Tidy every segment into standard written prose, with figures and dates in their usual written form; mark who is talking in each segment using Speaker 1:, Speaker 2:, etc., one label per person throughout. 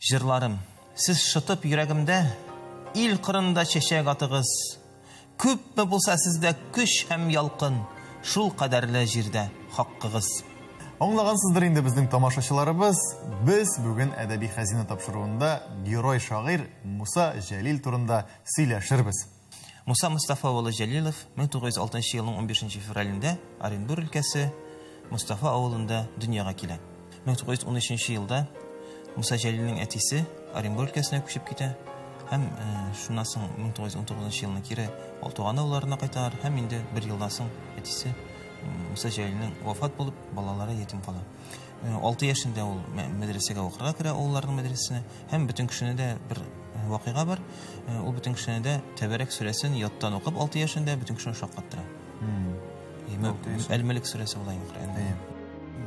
Speaker 1: Җырларым, сез шытып йөрәгемдә, ил кырында чәчәк атыгыз. Күпме булса сездә көч һәм ялкын, шул кадәрле җирдә хаккыгыз.
Speaker 2: Аңлагансыздыр инде безнең тамашачыларыбыз, без бүген Әдәби хәзинә тапшыруында герой шагыйрь Муса Җәлил турында сөйләшербез.
Speaker 1: Муса Мостафа улы Җәлилов 1906 елның 15 февралендә Оренбур өлкәсе Мостафа авылында дөньяга килә. 1913 елда Муса Җәлилнең әтисе Оренбур өлкәсенә күчеп китә һәм шуннан соң 1919 елны кире туган авылларына кайталар һәм инде бер елдан соң әтисе Муса Җәлилнең вафат булып, балалары ятим кала. 6 яшендә ул мәдрәсәгә укырга керә, авылларның мәдрәсәсенә, һәм бөтен кешене дә бер вакыйга бар. Ул бөтен кешене дә Тәбәрәк сүрәсен яттан укып 6 яшендә бөтен кешене шаккаттыра. Әл-Мөлек сүрәсе була инде Коръәндә.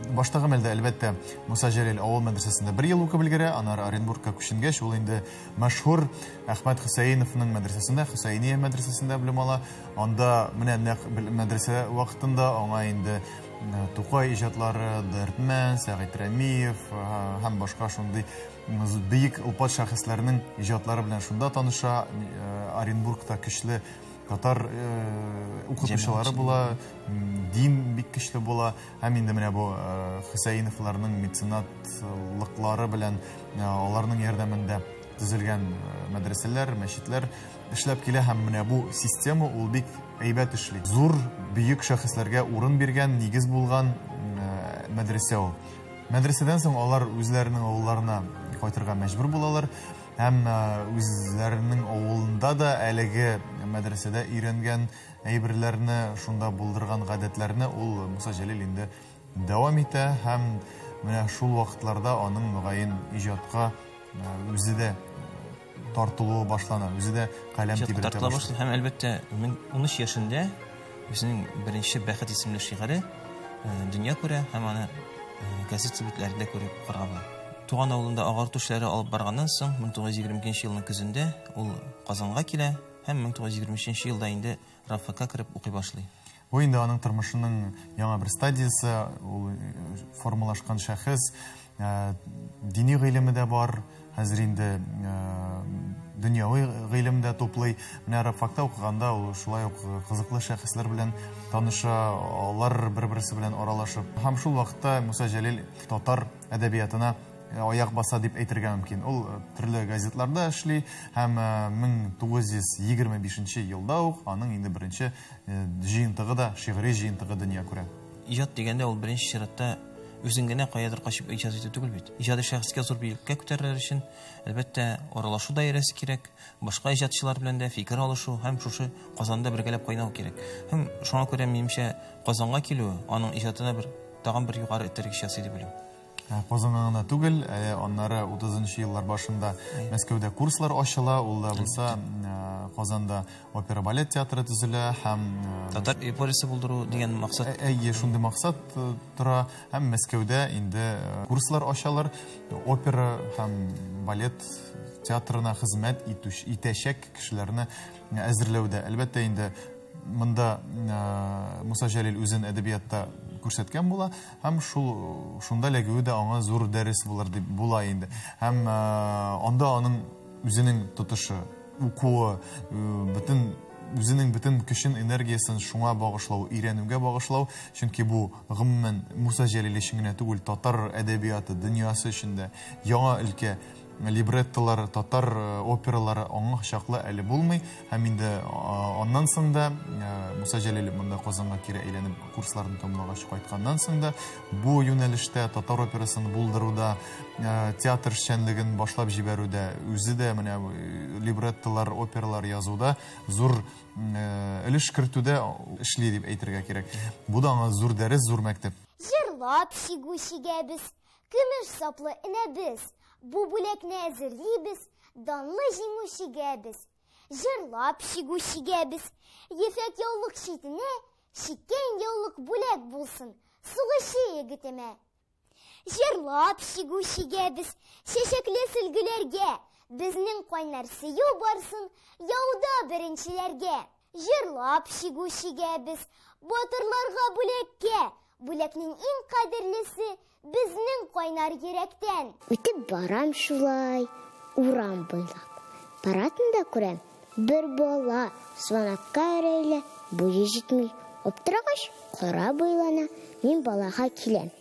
Speaker 2: Баштагы мәлдә, әлбәттә, Муса Җәлил авыл мәдрәсәсендә бер ел укып өлгерә, аннары Оренбургка күченгәч, ул инде мәшһүр Әхмәт Хөсәеновның мәдрәсәсендә, Хөсәения мәдрәсәсендә белем ала. Анда менә нәкъ мәдрәсә вакытында аңа инде Тукай иҗатлары, Дәрдмән, Сәгыйть Рәмиев һәм башка шундый бөек олпат шәхесләрнең иҗатлары белән шунда таныша. Оренбургта көчле татар укытучылары була, дин бик көчле була. Һәм инде менә бу Хөсәеновларның меценатлыклары белән аларның ярдәмендә төзелгән мәдрәсәләр, мәчетләр эшләп килә, һәм менә бу система ул бик әйбәт эшли. Зур, бөек шәхесләргә урын биргән, нигез булган мәдрәсә ул. Мәдрәсәдән соң алар үзләренең авылларына кайтырга мәҗбүр булалар. Һәм үзләренең авылында да әлеге мәдрәсәдә өйрәнгән әйберләрне, шунда булдырган гадәтләрне ул Муса Җәлил инде дәвам итә, һәм менә шул вакытларда аның мөгаен иҗатка үзе дә тартылуы башлана, үзе дә каләм тибрәтә башлый.
Speaker 1: Һәм әлбәттә, 13 яшендә үзенең беренче Бәхет исемле шигыре дөнья күрә һәм аны газета битләрендә күреп укырга була. Туган авылында агарту эшләре алып барганнан соң 1922 елның көзендә ул Казанга килә һәм 1923 елда инде рабфакка кереп укый башлый.
Speaker 2: Бу инде аның тормышының яңа бер стадиясе, ул формалашкан шәхес, дини гыйлеме дә бар, хәзер инде дөньяви гыйлем дә туплый. Менә рабфакта укыганда ул шулай ук кызыклы шәхесләр белән таныша, алар бер-берсе белән аралашып. Һәм шул вакытта Муса Җәлил татар әдәбиятына аяк баса дип әйтергә мөмкин. Ул төрле газетларда эшли һәм 1925 елда ук аның инде беренче җыентыгы да, шигъри җыентыгы дөнья күрә.
Speaker 1: Иҗат дигәндә ул беренче чиратта үзең генә каядыр качып иҗат итү түгел бит. Иҗади шәхескә зур биеклеккә күтәрелер өчен, әлбәттә, аралашу даирәсе кирәк, башка иҗатчылар белән дә фикер алышу һәм шушы Казанда бергәләп кайнау кирәк. Һәм шуңа күрә, минемчә, Казанга килүе аның иҗатына бер тагын бер югары этәргеч ясый дип уйлыйм.
Speaker 2: Казанга гына түгел, әле аннары 30 еллар башында Мәскәүдә курслар ачыла, ул да булса Казанда опера балет театры төзелә һәм
Speaker 1: татар операсы булдыру дигән максат.
Speaker 2: Әйе, шундый максат тора һәм Мәскәүдә инде курслар ачалар, опера һәм балет театрына хезмәт итәчәк кешеләрне әзерләүдә. Әлбәттә инде монда Муса Җәлил үзен әдәбиятта күрсәткән була һәм шул шунда эләгүе дә аңа зур дәрес булыр дип була инде. Һәм анда аның үзенең тотышы, укуы, бөтен үзенең бөтен көчен, энергиясен шуңа багышлау, өйрәнүгә багышлау, чөнки бу гомумән Муса Җәлил өчен генә түгел, татар әдәбияты дөньясы өчен дә яңа өлкә. Либреттолар, татар опералары аңа чаклы әле булмый. Һәм инде аннан соң да Муса Җәлил монда Казанга кире әйләнеп курсларын тәмамлагач кайтканнан соң да бу юнәлештә татар операсын булдыруда, театр эшчәнлеген башлап җибәрүдә, үзе дә менә либреттолар, опералар язуда зур өлеш кертүдә эшли дип әйтергә кирәк. Бу да аңа зур дәрес, зур мәктәп.
Speaker 3: Җырлап чигү чигәбез, көмеш саплы энәбез. Бу бүләкне әзерлибез, данлы җиңү чигәбез. Җырлап чигү чигәбез, ефәк яулык читенә чиккән яулык бүләк булсын, сугышчы егетемә. Җырлап чигү чигәбез, чәчәкле сөлгеләргә, безнең кайнар сөю барсын, яуда беренчеләргә. Җырлап чигү чигәбез, батырларга бүләккә, Бүләкнең иң кадерлесе безнең кайнар йөрәктән.
Speaker 4: Үтеп барам шулай урам буйлап. Баратын да күрәм, бер бала звонокка өрәйлә, буе җитми. Аптырагач, кара буйлана, мин балага киләм.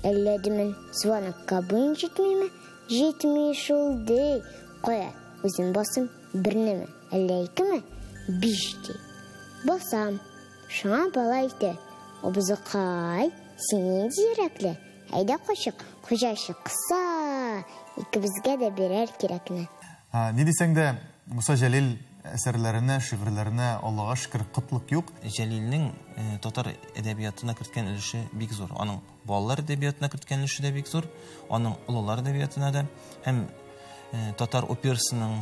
Speaker 4: Әллә димен, звонокка буең җитмиме? Җитми шул ди. Кая, үзем басым, бернеме, әллә икеме? Биш ди. Басам. Шуңа бала әйтә, абзыкай, син нинди йөрәкле? Әйдә качык, хуҗа чыкса, икебезгә дә бирер кирәкне.
Speaker 2: Ни дисәң дә, Муса Җәлил әсәрләренә, шигырьләренә Аллага шөкер кытлык юк.
Speaker 1: Җәлилнең татар әдәбиятына керткән өлеше бик зур. Аның балалар әдәбиятына керткән өлеше дә бик зур, аның олылар әдәбиятына да һәм татар операсының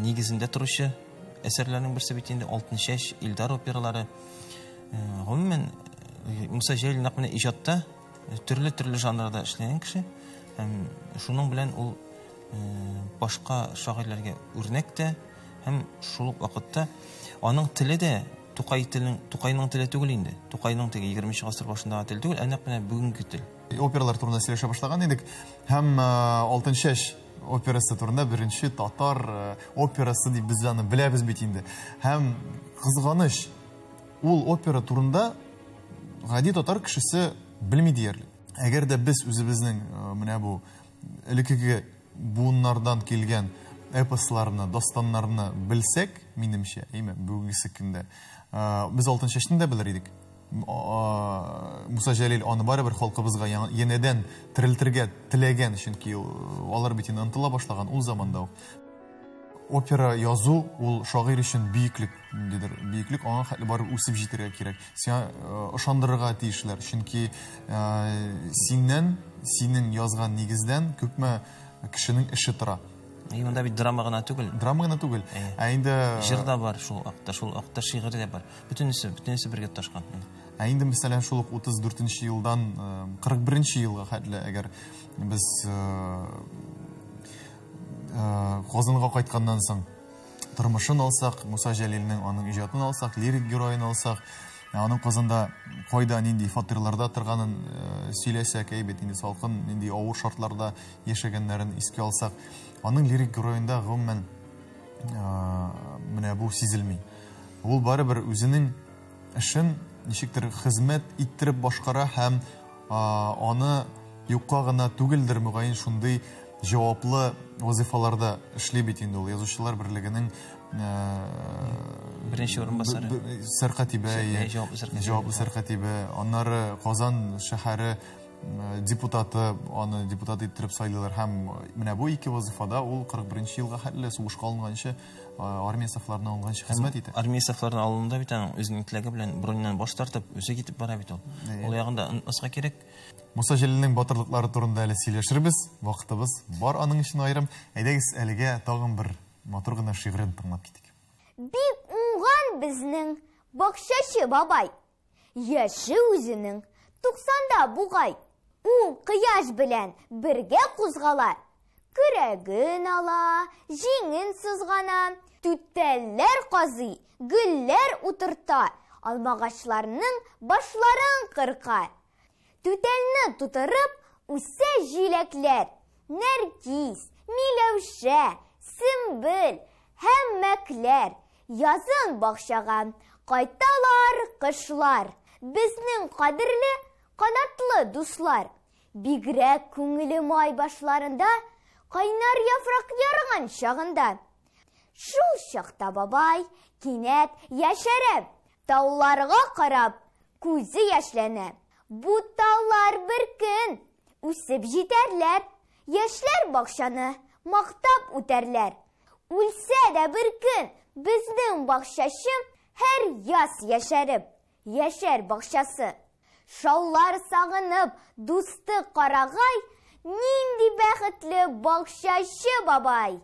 Speaker 1: нигезендә торучы әсәрләрнең берсе бит инде Алтын чәч, Илдар опералары. Гомумән, Муса Җәлил нәкъ менә иҗатта төрле-төрле жанрда эшләгән кеше һәм шуның белән ул башка шагыйрьләргә үрнәк тә һәм шул ук вакытта аның теле дә Тукай теленең, Тукайның теле түгел инде. Тукайның теге 20 гасыр башындагы тел түгел, ә нәкъ менә бүгенге тел.
Speaker 2: Опералар турында сөйләшә башлаган идек һәм Алтын чәч операсы турында беренче татар операсы дип без аны беләбез бит инде. Һәм кызганыч, ул опера турында гади татар кешесе белми диярлек. Әгәр дә без үзебезнең менә бу элеккеге буыннардан килгән эпосларны, дастаннарны белсәк, минемчә, әйме, бүгенге көндә, без Алтын чәчне дә белер идек. Муса Җәлил аны барыбер халкыбызга янәдән терелтергә теләгән, чөнки алар бит инде ынтыла башлаган ул заманда ук. Опера язу ул шагыйрь өчен бөеклек, ниндидер бөеклек, аңа хәтле барып үсеп җитәргә кирәк. Сиңа ышандырырга тиешләр, чөнки синнән, синең язган нигездән күпме кешенең эше тора.
Speaker 1: И монда бит драма гына түгел.
Speaker 2: Драма гына түгел. Ә инде
Speaker 1: җыр да бар, шул акта, шул акта шигырь дә бар. Бөтенесе, бөтенесе бергә тоташкан.
Speaker 2: Ә инде мәсәлән шул ук 34 елдан 41 елга хәтле әгәр без Казанга кайтканнан соң тормышын алсак, Муса Җәлилнең аның иҗатын алсак, лирик героен алсак, аның Казанда кайда нинди фатирларда торганын сөйләсәк, әйбәт инде салкын, нинди авыр шартларда яшәгәннәрен искә алсак, аның лирик героенда гомумән менә бу сизелми. Ул барыбер үзенең эшен ничектер хезмәт иттереп башкара һәм аны юкка гына түгелдер, мөгаен шундый җаваплы вазифаларда эшли бит инде ул. Язучылар берлегенең
Speaker 1: беренче урынбасары,
Speaker 2: сәркатибе, җаваплы сәркатибе, аннары Казан шәһәре депутаты, аны депутат иттереп сайлыйлар һәм менә бу ике вазифада ул 41 елга хәтле сугышка алынганчы, армия сафларына алынганчы хезмәт итә.
Speaker 1: Армия сафларына алынуда бит аның үзенең теләге белән броньнан баш тартып үзе китеп бара бит ул. Ул ягында онытмаска кирәк.
Speaker 2: Муса Җәлилнең батырлыклары турында әле сөйләшербез, вакытыбыз бар аның өчен аерым. Әйдәгез әлегә тагын бер матур гына шигырен тыңлап китик.
Speaker 3: Бик уңган безнең бакчачы бабай. Яше үзенең 90-да бугай. Ул кояш белән бергә кузгала. Көрәген ала, җиңен сызгана, түтәлләр казый, гөлләр утырта, алмагачларның башларын кырка. Түтәлне тутырып үсә җиләкләр, нәркис, миләүшә, сөмбел һәм мәкләр. Язын бакчага кайталар кышлар. Безнең кадерле канатлы дуслар. Бигрәк күңеле май башларында, кайнар яфрак ярган чагында. Шул чакта бабай кинәт яшәрә, тауларга карап күзе яшьләнә. Бу таулар бер көн үсеп җитәрләр, яшьләр бакчаны мактап үтәрләр. Үлсә дә бер көн безнең бакчачы һәр яз яшәреп, яшәр бакчасы. Шаулар сагынып, дусты карагай, нинди бәхетле бакчачы бабай.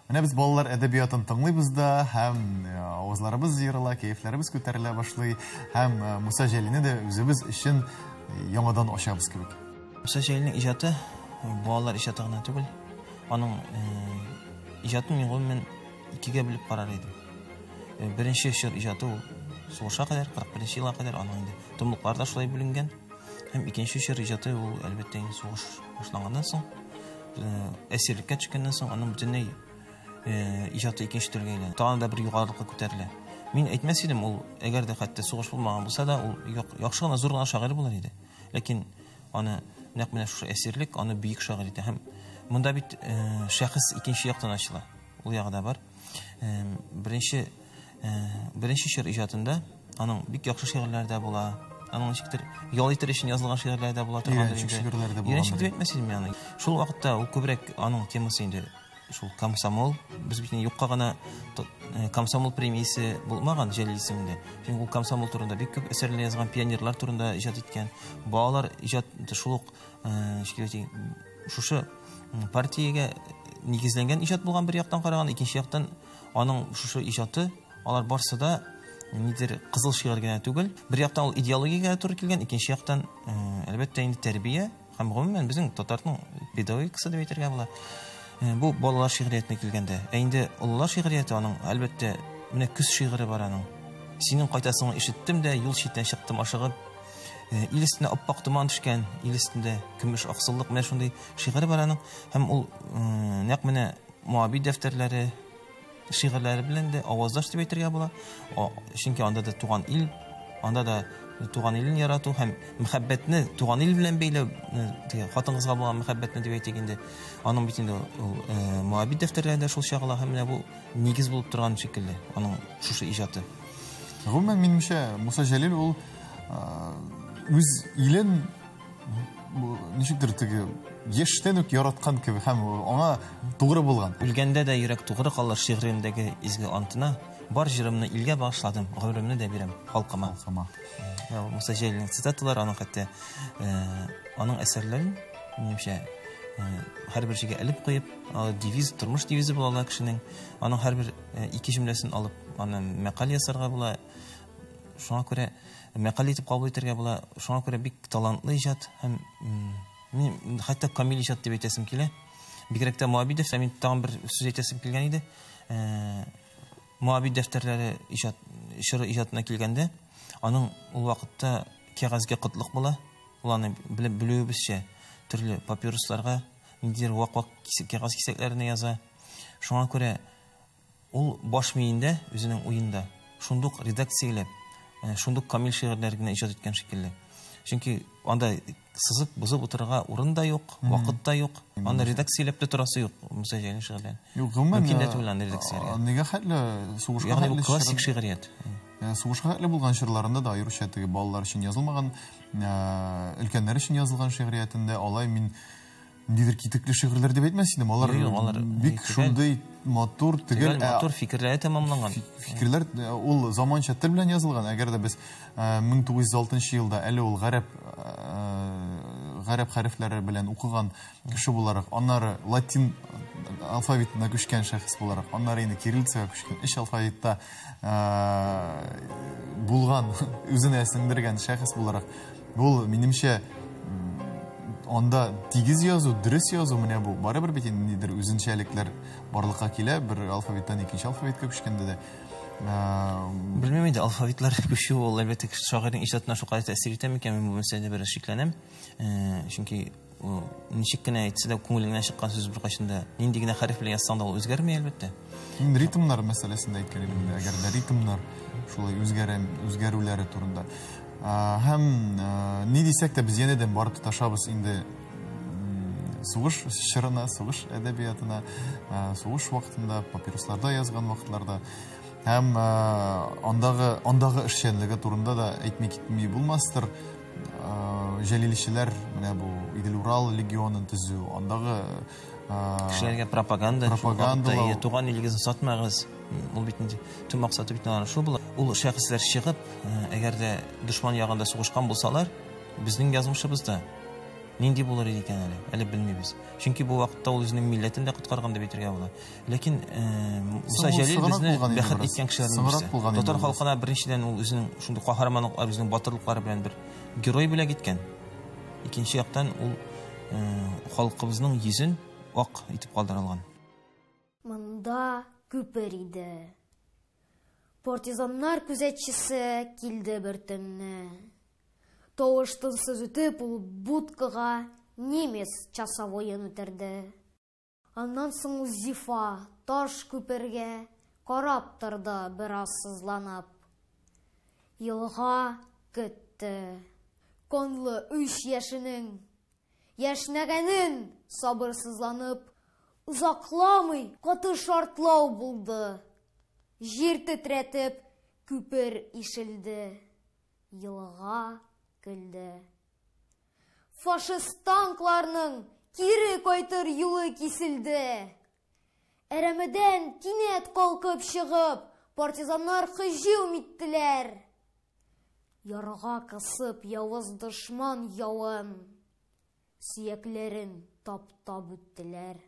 Speaker 2: Менә без балалар әдәбиятын тыңлыйбыз да, һәм авызларыбыз җыерыла, кәефләребез күтәрелә башлый, һәм Муса Җәлилне дә үзебез өчен яңадан ачабыз кебек.
Speaker 1: Муса Җәлилнең иҗаты балалар иҗаты гына түгел. Аның иҗатын мин гомумән икегә бүлеп карар идем. Беренче чор иҗаты ул сугышка кадәр, 41 елга кадәр аның инде томлыклар да шулай бүленгән. Һәм икенче чор иҗаты ул, әлбәттә, инде сугыш башланганнан соң, әсирлеккә төшкәннән соң аның бөтенләй иҗаты икенче төргә әйләнә. Тагын да бер югарылыкка күтәрелә. Мин әйтмәс идем, ул әгәр дә хәтта сугыш булмаган булса да, ул яхшы гына, зур гына шагыйрь булыр иде. Ләкин аны нәкъ менә шушы әсирлек аны бөек шагыйрь итә. Һәм монда бит шәхес икенче яктан ачыла. Ул ягы да бар. Беренче чор иҗатында аның бик яхшы шигырьләре дә була. Аның ничектер ял итер өчен язылган шигырьләре дә була торгандыр
Speaker 2: Өйрәнчек
Speaker 1: инде.
Speaker 2: шигырьләре дә
Speaker 1: Өйрәнчек
Speaker 2: булгандыр.
Speaker 1: дип әйтмәс идем мин аны. Шул вакытта ул күбрәк аның темасы инде шул комсомол. Без бит инде юкка гына комсомол премиясе булмаган Җәлил исемендә. Чөнки ул комсомол турында бик күп әсәрләр язган, пионерлар турында иҗат иткән. Балалар иҗат шул ук, ничек дип әйтим, шушы партиягә нигезләнгән иҗат булган бер яктан караганда, икенче яктан аның шушы иҗаты, алар барсы да нидер кызыл шигырь генә түгел. Бер яктан ул идеологиягә туры килгән, икенче яктан, әлбәттә, инде тәрбия һәм гомумән безнең татарның педагогикасы дип әйтергә була. Бу балалар шигъриятенә килгәндә, ә инде олылар шигърияте аның, әлбәттә, менә көз шигыре бар аның. Синең кайтасыңны ишеттем дә, юл читенә чыктым ашыгып. Ил өстенә аппак томан төшкән, ил өстендә көмеш аксыллык, менә шундый шигыре бар аның. Һәм ул нәкъ менә Моабит дәфтәрләре шигырьләре белән дә аваздаш дип әйтергә була. Чөнки анда да туган ил, анда да туган илен ярату һәм мәхәббәтне туган ил белән бәйләү, теге хатын-кызга булган мәхәббәтне дип әйтик инде. Аның бит инде ул Моабит дәфтәрләрендә шул чагыла һәм менә бу нигез булып торган шикелле аның шушы иҗаты.
Speaker 2: Гомумән, минемчә, Муса Җәлил ул үз илен бу ничектер теге яшьтән үк яраткан кебек һәм аңа тугры булган.
Speaker 1: Үлгәндә дә йөрәк тугры калыр шигырендәге изге антына, бар җырымны илгә багышладым, гомеремне дә бирәм халкыма.
Speaker 2: Халкыма.
Speaker 1: Муса Җәлилнең цитаталары, аның хәтта аның әсәрләрен, минемчә, һәрбер җиргә элеп куеп, девиз, тормыш девизы була ала кешенең. Аның һәрбер ике җөмләсен алып, аны мәкаль ясарга була. Шуңа күрә мәкаль итеп кабул итәргә була. Шуңа күрә бик талантлы иҗат һәм мин хәтта камил иҗат дип әйтәсем килә. Бигрәк тә Моабит дәфтәре, мин тагын бер сүз әйтәсем килгән иде. Моабит дәфтәрләре иҗат, чоры иҗатына килгәндә, аның ул вакытта кәгазьгә кытлык була. Ул аны белүебезчә төрле папирусларга, ниндидер вак-вак кәгазь кисәкләренә яза. Шуңа күрә ул баш миендә, үзенең уенда шундук редакцияләп, шундук камил шигырьләр генә иҗат иткән шикелле. Чөнки анда сызып, бозып утырырга урын да юк, вакыт та юк. Анда редакцияләп тә торасы юк Муса Җәлил шигырьләрен.
Speaker 2: Юк, гомумән,
Speaker 1: Мөмкин дә түгел аны редакцияләргә.
Speaker 2: Нигә хәтле сугышка
Speaker 1: Ягъни бу
Speaker 2: хәтле
Speaker 1: классик
Speaker 2: чоры-
Speaker 1: шигърият.
Speaker 2: Сугышка хәтле булган чорларында да аеруча теге балалар өчен язылмаган, өлкәннәр өчен язылган шигъриятендә алай мин ниндидер китекле шигырьләр дип әйтмәс идем. Алар
Speaker 1: Юк, алар
Speaker 2: бик
Speaker 1: төгәл.
Speaker 2: шундый матур, төгәл,
Speaker 1: Төгәл, матур фикерләре тәмамланган.
Speaker 2: Фикерләр, ул заманча тел белән язылган. Әгәр дә без мең тугыз йөз алтынчы елда әле ул гарәп хәрефләре белән укыган кеше буларак, аннары латин алфавитына күчкән шәхес буларак, аннары инде кириллицага күчкән, өч алфавитта булган, үзенә сеңдергән шәхес буларак, ул минемчә, анда тигез язу, дөрес язу менә бу. Барыбер бит инде ниндидер үзенчәлекләр барлыкка килә, бер алфавиттан икенче алфавитка күчкәндә дә.
Speaker 1: Белмим инде, алфавитлар күчү ул әлбәттә шагыйрьнең иҗатына шулкадәр тәэсир итә микән, мин бу мәсьәләдә бераз шикләнәм. Чөнки ул ничек кенә әйтсә дә күңелеңнән чыккан сүз беркайчан да нинди генә хәреф белән язсаң да ул үзгәрми әлбәттә.
Speaker 2: Мин ритмнар мәсьәләсен дә әйткән идем инде, әгәр дә ритмнар шулай үзгәрүләре турында. Һәм ни дисәк тә без янәдән барып тоташабыз инде, сугыш чорына, сугыш әдәбиятына, сугыш вакытында, папирусларда язган вакытларда. Һәм андагы эшчәнлеге турында да әйтми китми булмастыр. Җәлилчеләр менә бу Идел-Урал легионын төзү, андагы,
Speaker 1: кешеләргә пропаганда,
Speaker 2: пропагандалау.
Speaker 1: Туган илегезне сатмагыз. Ул бит инде төп максаты бит аларның шул була. Ул шәхесләр чыгып, әгәр дә дошман ягында сугышкан булсалар, безнең язмышыбызда нинди булыр иде икән әле, әле белмибез. Чөнки бу вакытта ул үзенең милләтен дә коткарган дип әйтергә була. Ләкин Муса
Speaker 2: Соң ул
Speaker 1: Җәлил
Speaker 2: соңрак
Speaker 1: безне
Speaker 2: булган инде
Speaker 1: бәхет
Speaker 2: бераз.
Speaker 1: иткән кешеләрнең
Speaker 2: Соңрак
Speaker 1: берсе.
Speaker 2: булган инде
Speaker 1: Татар
Speaker 2: бераз.
Speaker 1: халкына беренчедән ул үзенең шундый каһарманлыклары, үзенең батырлыклары белән бер герой бүләк иткән. Икенче яктан ул халкыбызның йөзен ак итеп калдыра алган.
Speaker 3: Монда күпер иде.
Speaker 5: Партизаннар күзәтчесе килде бер төнне. Тавыш-тынсыз үтеп, ул будкага немец часовоен үтерде. Аннан соң ул зифа таш күпергә карап торды бераз сызланып. Елга көтте. Канлы үч яшенең яшьнәгәнен сабырсызланып, озакламый каты шартлау булды. Җир тетрәтеп, күпер ишелде. Елга көлде. Фашист танкларның кире кайтыр юлы киселде. Әрәмәдән кинәт калкып чыгып, партизаннар һөҗүм иттеләр. Ярга кысып явыз дошман явын, сөякләрен таптап үттеләр.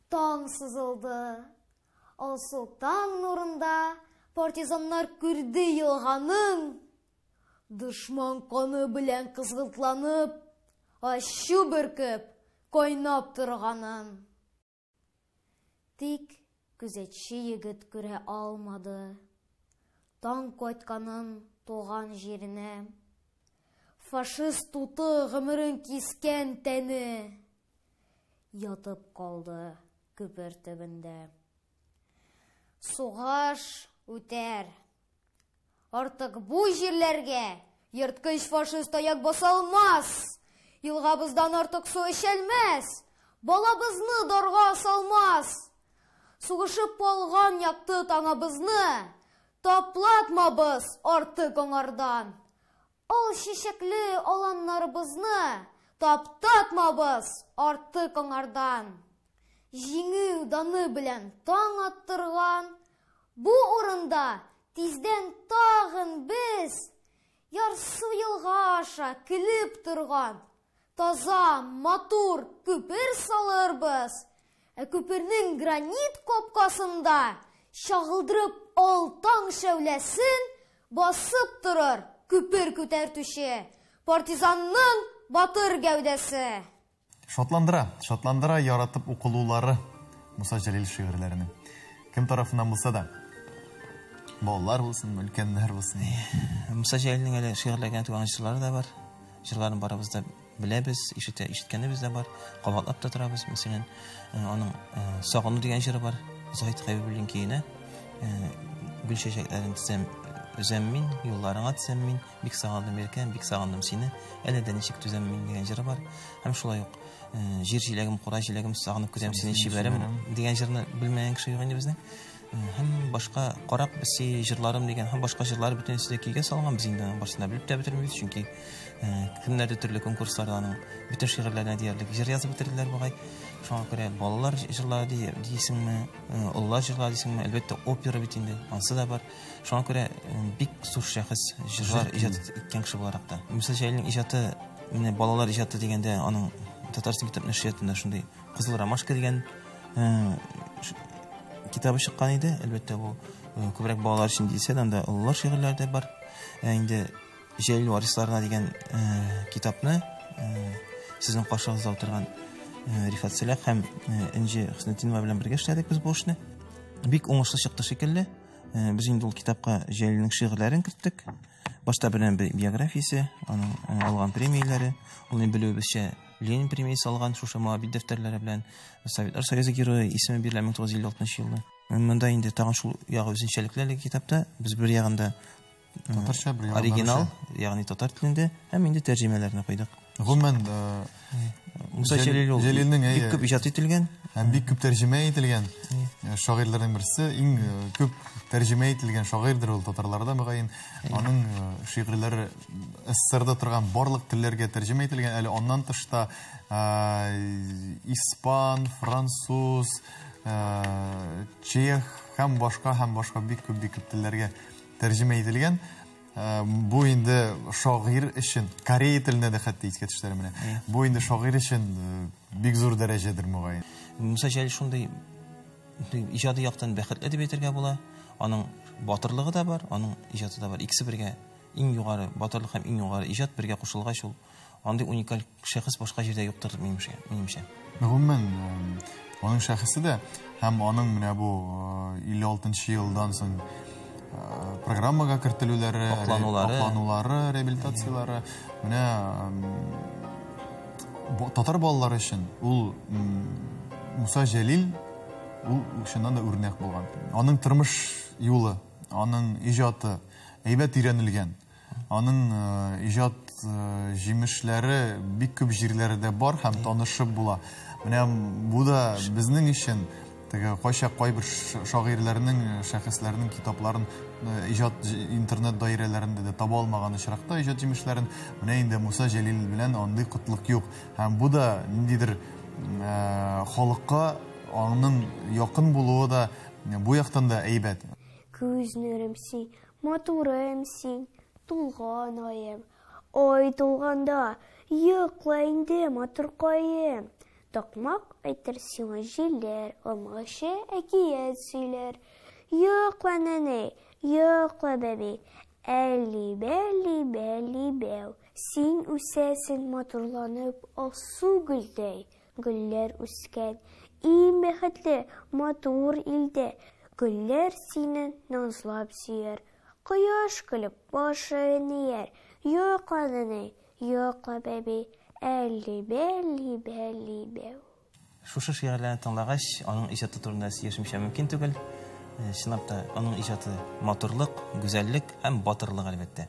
Speaker 5: Таң сызылды. Алсу таң нурында партизаннар күрде елганың дошман каны белән кызгылтланып, ачу бөркеп, кайнап торганын. Тик күзәтче егет күрә алмады. Таң кайтканын туган җиренә. Фашист уты гомерен кискән тәне ятып калды күпер төбендә. Сугыш үтәр. Артык бу җирләргә ерткыч фашист аяк баса алмас. Елгабыздан артык су эчәлмәс. Балабызны дарга салмас. Сугышып алган якты таңыбызны таплатмабыз артык аңардан. Ал чәчәкле аланнарыбызны таптатмабыз артык аңардан. Җиңү даны белән таң аттырган бу урында тиздән тагын без ярсу елга аша көлеп торган таза, матур күпер салырбыз. Ә күпернең гранит капкасында чагылдырып ал таң шәүләсен басып торыр күпер күтәртүче партизанның батыр гәүдәсе.
Speaker 2: Шатландыра, шатландыра яратып укылулары Муса Җәлил шигырьләренең. Кем тарафыннан булса да. Балалар булсын, өлкәннәр булсын.
Speaker 1: Муса Җәлилнең әле шигырьләргә туган җырлары да бар. Җырларын барыбыз да беләбез, ишеткәнебез дә бар, кабатлап та торабыз. Мәсәлән, аның Сагыну дигән җыры бар. Заһид Хәбибуллин көенә. Гөл чәчәкләрен тезәм, өзәм мин, юлларыңа тезәм мин, бик сагындым иркәм, бик сагындым сине, әле дә ничек түзәм мин дигән җыры бар. Һәм шулай ук Җир җиләгем, кура җиләгем, сагынып көтәм сине, чибәрем дигән җырны белмәгән кеше юк инде безнең. Һәм башка Карак бесе җырларым дигән һәм башка җырлар бөтенесе дә көйгә салынган. Без инде аның барысын да белеп тә бетермибез, чөнки кемнәрдер төрле конкурсларда аның бөтен шигырьләренә диярлек җыр язып бетерделәр бугай. Шуңа күрә балалар җырлары дисеңме, олылар җырлары дисеңме, әлбәттә, опера бит инде, ансы да бар. Шуңа күрә бик зур шәхес җырлар иҗат иткән кеше буларак та. Муса Җәлилнең иҗаты, менә балалар иҗаты дигәндә, аның Татарстан китап нәшриятында шундый Кызыл ромашка дигән китабы чыккан иде. Әлбәттә, бу күбрәк балалар өчен дисә дә, анда олылар шигырьләре дә бар. Инде Җәлил варисларына дигән китапны сезнең каршыгызда утырган Рифат Сәлах һәм Энҗе Хөснетдинова белән бергә эшләдек без бу эшне. Бик уңышлы чыкты шикелле. Без инде ул китапка Җәлилнең шигырьләрен керттек. Башта белән биографиясе, аның алган премияләре, ул инде белүебезчә Ленин премиясе алган шушы Моабит дәфтәрләре белән Советлар Союзы герое исеме бирелә 1956 елда. Монда инде тагын шул ягы үзенчәлекле әлеге китапта. Без бер ягында
Speaker 2: татарча, бер ягында
Speaker 1: оригинал, ягъни татар телендә, һәм инде тәрҗемәләрне куйдык.
Speaker 2: Гомумән,
Speaker 1: Муса Җәлил ул
Speaker 2: Җәлилнең,
Speaker 1: бик күп иҗат ителгән.
Speaker 2: Һәм бик күп тәрҗемә ителгән шагыйрьләрнең берсе, иң күп тәрҗемә ителгән шагыйрьдер ул татарларда, мөгаен. Аның шигырьләре СССРда торган барлык телләргә тәрҗемә ителгән. Әле аннан тыш та испан, француз, чех һәм башка һәм башка бик күп, бик күп телләргә тәрҗемә ителгән. Бу инде шагыйрь өчен, корея теленә дә хәтта искә төште менә. Бу инде шагыйрь өчен бик зур дәрәҗәдер мөгаен.
Speaker 1: Муса Җәлил шундый иҗади яктан бәхетле дип әйтергә була. Аның батырлыгы да бар, аның иҗаты да бар. Икесе бергә, иң югары батырлык һәм иң югары иҗат бергә кушылгач, ул андый уникаль шәхес башка җирдә юктыр, минемчә.
Speaker 2: Гомумән, Аның шәхесе дә һәм аның менә бу 56 елдан соң программага кертелүләре, акланулары, реабилитацияләре, менә татар балалары өчен ул Муса Җәлил ул чыннан да үрнәк булган. Аның тормыш юлы, аның иҗаты әйбәт өйрәнелгән. Аның иҗат җимешләре бик күп җирләрдә бар һәм танышып була. Менә бу да безнең өчен теге кайчак кайбер шагыйрьләрнең, шәхесләрнең китапларын иҗат интернет даирәләрендә дә таба алмаган очракта иҗат җимешләрен, менә инде Муса Җәлил белән андый кытлык юк. Һәм бу да ниндидер халыкка аның якын булуы да бу яктан да әйбәт.
Speaker 6: Күз нурым син, матурым син, тулган аем. Ай тулганда, йокла инде, матуркаем. Такмак әйтер сиңа җилләр, алмагачы әкият сөйләр. Йокла, нәнәй, йокла, бәби. Әлли, бәлли, бәлли, бәү. Син үсәсең матурланып, алсу гөлдәй. Гөлләр үскән иң бәхетле, матур илдә. Гөлләр сине назлап сөяр. Кояш көлеп башын ияр. Йокла, нәнәй, йокла, бәби. Әлли, бәлли, бәлли, бәү.
Speaker 1: Шушы шигырьләрне тыңлагач, аның иҗаты турында сөйләшмичә мөмкин түгел. Чынлап та, аның иҗаты матурлык, гүзәллек һәм батырлык, әлбәттә.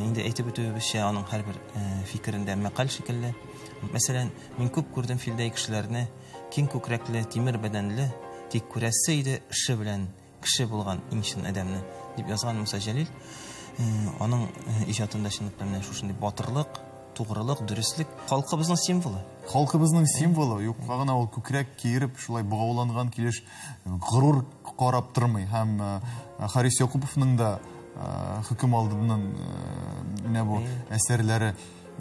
Speaker 1: Инде әйтеп үтүебезчә, аның һәрбер фикерендә мәкаль шикелле. Мәсәлән, мин күп күрдем филдәй кешеләрне, киң күкрәкле, тимер бәдәнле, тик күрәсе иде эше белән кеше булган иң чын адәмне, дип язган Муса Җәлил. Аның иҗатында чынлап та менә шушындый батырлык, тугрылык, дөреслек халкыбызның символы.
Speaker 2: Халкыбызның символы, юкка гына ул күкрәк киереп, шулай богауланган килеш горур карап тормый. Һәм Харис Якуповның да хөкем алдыннан менә бу әсәрләре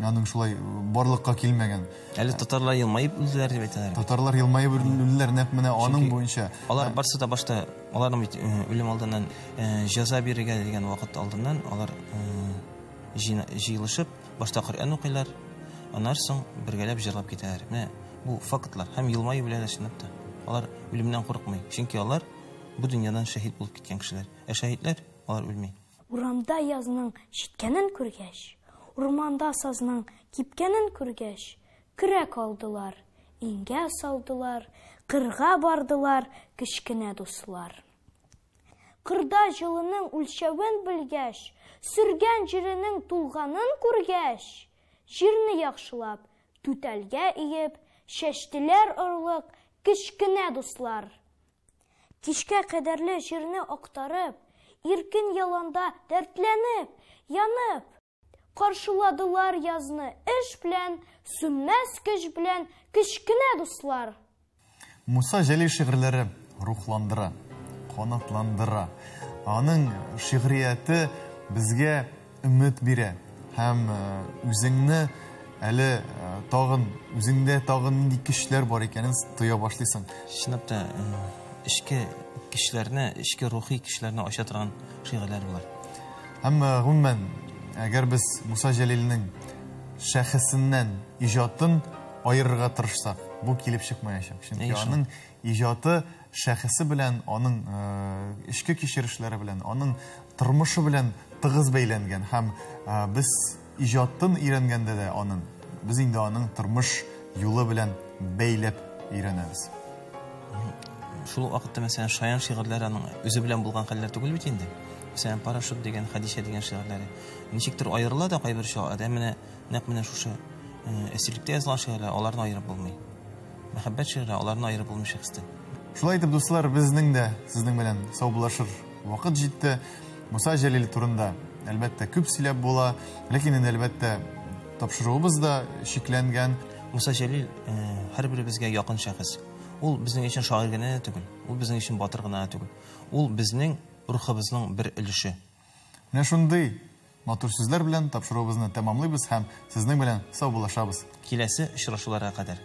Speaker 2: аның шулай барлыкка килмәгән.
Speaker 1: Әле татарлар елмаеп үлделәр дип әйтәләр.
Speaker 2: Татарлар елмаеп үлделәр нәкъ менә аның буенча.
Speaker 1: Алар барсы да башта, аларның бит үлем алдыннан җәза бирергә дигән вакыт алдыннан алар җыелышып башта Коръән укыйлар, аннан соң бергәләп җырлап китәләр. Менә бу фактлар һәм елмаеп үләләр чынлап та. Алар үлемнән курыкмый, чөнки алар бу дөньядан шәһит булып киткән кешеләр. Ә шәһитләр алар үлми.
Speaker 6: Урамда язның җиткәнен күргәч, урманда сазның кипкәнен күргәч, көрәк алдылар, иңгә салдылар, кырга бардылар кечкенә дуслар. Кырда җылының үлчәвен белгәч, сөргән җиренең тулганын күргәч, җирне яхшылап, түтәлгә иеп, чәчтеләр орлык кечкенә дуслар. Кичкә кадәрле җирне актарып, иркен яланда дәртләнеп, янып, каршыладылар язны эш белән, сүнмәс көч белән кечкенә дуслар.
Speaker 2: Муса Җәлил шигырьләре рухландыра, канатландыра. Аның шигърияте безгә өмет бирә һәм үзеңне әле тагын, үзеңдә тагын нинди көчләр бар икәнен тоя башлыйсың.
Speaker 1: Чынлап та, эчке көчләрне, эчке рухи көчләрне ача торган шигырьләр булар.
Speaker 2: Һәм гомумән, әгәр без Муса Җәлилнең шәхесеннән иҗатын аерырга тырышсак, бу килеп чыкмаячак. Чөнки аның иҗаты шәхесе белән, аның эчке кичерешләре белән, аның тормышы белән тыгыз бәйләнгән. Һәм без иҗатын өйрәнгәндә дә аның, без инде аның тормыш юлы белән бәйләп өйрәнәбез.
Speaker 1: Шул вакытта, мәсәлән, шаян шигырьләр аның үзе белән булган хәлләр түгел бит инде. Мәсәлән, парашют дигән, Хәдичә дигән шигырьләре ничектер аерыла да кайбер чагында, менә нәкъ менә шушы әсирлектә язылган шигырьләр, аларны аерып булмый. Мәхәббәт шигырьләре, аларны аерып булмый шәхестән.
Speaker 2: Шулай итеп, дуслар, безнең дә сезнең белән саубуллашыр вакыт җитте. Муса Җәлил турында, әлбәттә, күп сөйләп була, ләкин инде, әлбәттә, тапшыруыбыз да чикләнгән.
Speaker 1: Муса Җәлил һәрберебезгә якын шәхес. Ул безнең өчен шагыйрь генә түгел, ул безнең өчен батыр гына түгел. Ул безнең рухыбызның бер өлеше.
Speaker 2: Менә шундый матур сүзләр белән тапшыруыбызны тәмамлыйбыз һәм сезнең белән саубуллашабыз.
Speaker 1: Киләсе очрашуларга кадәр.